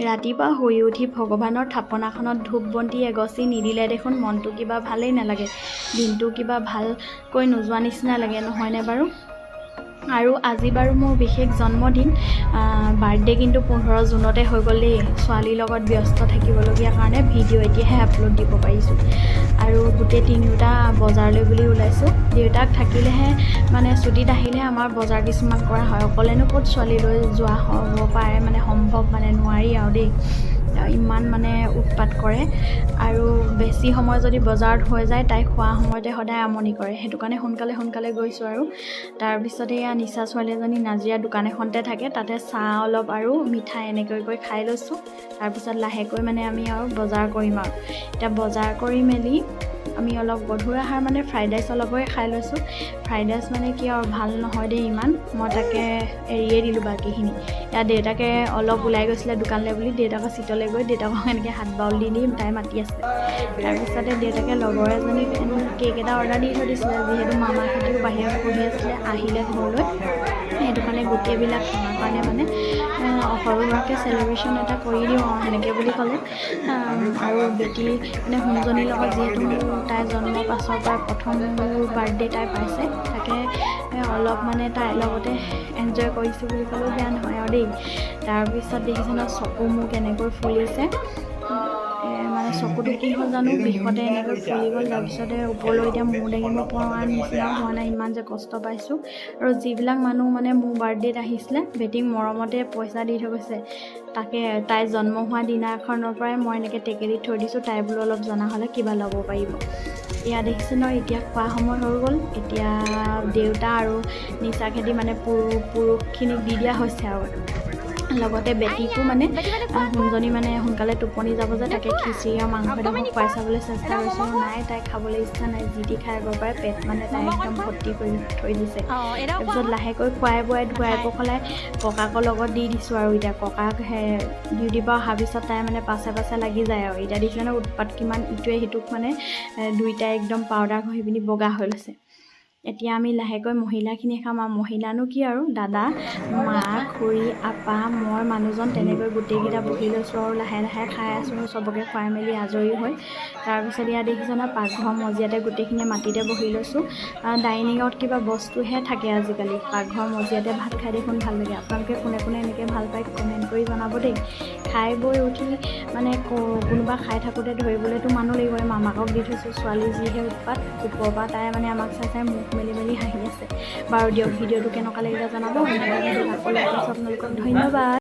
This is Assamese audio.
ৰাতিপুৱা শুই উঠি ভগৱানৰ থাপনাখনত ধূপ বন্তি এগছি নিদিলে দেখোন মনটো কিবা ভালেই নালাগে, দিনটো কিবা ভালকৈ নোযোৱা নিচিনা লাগে, নহয়নে বাৰু? আৰু আজি বাৰু মোৰ বিশেষ জন্মদিন, বাৰ্থডে কিন্তু 15 জুনতে হৈ গ'ল দেই। ছোৱালীৰ লগত ব্যস্ত থাকিবলগীয়া কাৰণে ভিডিঅ' এতিয়াহে আপলোড দিব পাৰিছোঁ। আৰু গোটেই তিনিওটা বজাৰলৈ বুলি ওলাইছোঁ। দেউতাক থাকিলেহে, মানে ছুটীত আহিলেহে আমাৰ বজাৰ কিছুমান কৰা হয়। অকলেনো ক'ত ছোৱালী লৈ যোৱা হ'ব পাৰে, মানে সম্ভৱ মানে নোৱাৰি আৰু দেই। ইমান মানে উৎপাত কৰে আৰু বেছি সময় যদি বজাৰত হৈ যায়, তাই খোৱা সময়তে সদায় আমনি কৰে। সেইটো কাৰণে সোনকালে সোনকালে গৈছোঁ। আৰু তাৰপিছতে এয়া নিচা ছোৱালী এজনী নাজিৰা দোকান এখনতে থাকে, তাতে চাহ অলপ আৰু মিঠাই এনেকৈ কৰি খাই লৈছোঁ। তাৰপিছত লাহেকৈ মানে আমি আৰু বজাৰ কৰিম। আৰু এতিয়া বজাৰ কৰি মেলি আমি অলপ গধুৰ আহাৰ, মানে ফ্ৰাইড ৰাইচ অলপে খাই লৈছোঁ। ফ্ৰাইড ৰাইচ মানে কি আৰু, ভাল নহয় দেই ইমান। মই তাকে এৰিয়ে দিলোঁ বাকীখিনি। ইয়াত দেউতাকে অলপ ওলাই গৈছিলে দোকানলৈ বুলি, দেউতাকৰ চিটলৈ গৈ দেউতাকক এনেকৈ হাত বাউল দি দি তাই মাতি আছে। তাৰপিছতে দেউতাকে লগৰ এজনীক কেক এটা অৰ্ডাৰ দি থৈ দিছিলে, যিহেতু মামাহঁতেও বাহিৰত পঢ়ি আছিলে, আহিলে ঘৰলৈ, সেইটো কাৰণে গোটেইবিলাক আমাৰ কাৰণে মানে সৰু সুৰাকৈ চেলিব্ৰেশ্যন এটা কৰি দিওঁ আৰু সেনেকৈ বুলি ক'লে। আৰু বেটি মানে সোণজনীৰ লগত যিহেতু মোৰ তাই জন্মৰ পাছৰ পৰা প্ৰথম মোৰ বাৰ্থডে তাই পাইছে, তাকে অলপ মানে তাইৰ লগতে এনজয় কৰিছোঁ বুলি ক'লেও বেয়া নহয় আৰু দেই। তাৰপিছত দেখিছে ন, চকু মোৰ কেনেকৈ ফুলিছে। মানে চকুটো কি হ'ল জানো, বিষতে এনেকৈ ফুলি গ'ল। তাৰপিছতে ওপৰলৈ এতিয়া মূৰ দাঙিব পৰা নিচিনাও হোৱা নাই, ইমান যে কষ্ট পাইছোঁ। আৰু যিবিলাক মানুহ মানে মোৰ বাৰ্থডেত আহিছিলে, বেটিক মৰমতে পইচা দি থৈ গৈছে। তাকে তাই জন্ম হোৱা দিনাখনৰ পৰাই মই এনেকৈ টেকেলিত থৈ দিছোঁ, তাই বোলো অলপ জনা হ'লে কিবা ল'ব পাৰিব। এয়া দেখিছে ন, এতিয়া খোৱা সময় হৈ গ'ল। এতিয়া দেউতা আৰু নিচা খেতি মানে পুৰুষখিনিক দি দিয়া হৈছে। আৰু লগতে বেটীকো মানে সোণজনী মানে সোনকালে টোপনি যাব যে, তাকে খিচিৰি আৰু মাংস এডোখৰ খুৱাই চাবলৈ চেষ্টা কৰিছোঁ। নাই, তাই খাবলৈ ইচ্ছা নাই। যি টি খাই আগৰ পৰাই পেট মানে তাই একদম ভৰ্তি কৰি থৈ দিছে। তাৰপিছত লাহেকৈ খুৱাই বোৱাই, ধুৱাই পখলাই ককাকৰ লগত দি দিছোঁ। আৰু এতিয়া ককাক ডিউটিৰ পৰা অহাৰ পিছত তাই মানে পাছে পাছে লাগি যায়। আৰু এতিয়া দেখিছে ন, উৎপাত কিমান, ইটোৱে সিটোক মানে দুইটাই একদম পাউডাৰ ঘঁহি পিনি বগা হৈ লৈছে। এতিয়া আমি লাহেকৈ মহিলাখিনি খাম। আৰু মহিলানো কি আৰু, দাদা, মা, খুৰী, আপা, মই, মানুহজন, তেনেকৈ গোটেইকেইটা বহি লৈছোঁ আৰু লাহে লাহে খাই আছোঁ। চবকে খুৱাই মেলি আজৰি হৈ তাৰপিছত ইয়াত দেখিছে নহয়, পাকঘৰ মজিয়াতে গোটেইখিনিয়ে মাটিতে বহি লৈছোঁ। ডাইনিঙত কিবা বস্তুহে থাকে আজিকালি, পাকঘৰ মজিয়াতে ভাত খাই দেখোন ভাল লাগে। আপোনালোকে কোনে কোনে এনেকৈ ভাল পায়, কমেণ্ট কৰি জনাব দেই। খাই বৈ উঠি মানে কোনোবা খাই থাকোঁতে ধৰিবলৈতো মানুহ লাগিব। এই মামাকক দি থৈছোঁ। ছোৱালী যিহে উৎপাত, ওপৰৰ পৰা তাই মানে আমাক চাই চাই মুখ মেলি মেলি হাঁহি আছে। বাৰু দিয়ক, ভিডিঅ'টো কেনেকুৱা লাগিলে জনাব। আকৌ লগ পাইছোঁ আপোনালোকক, ধন্যবাদ।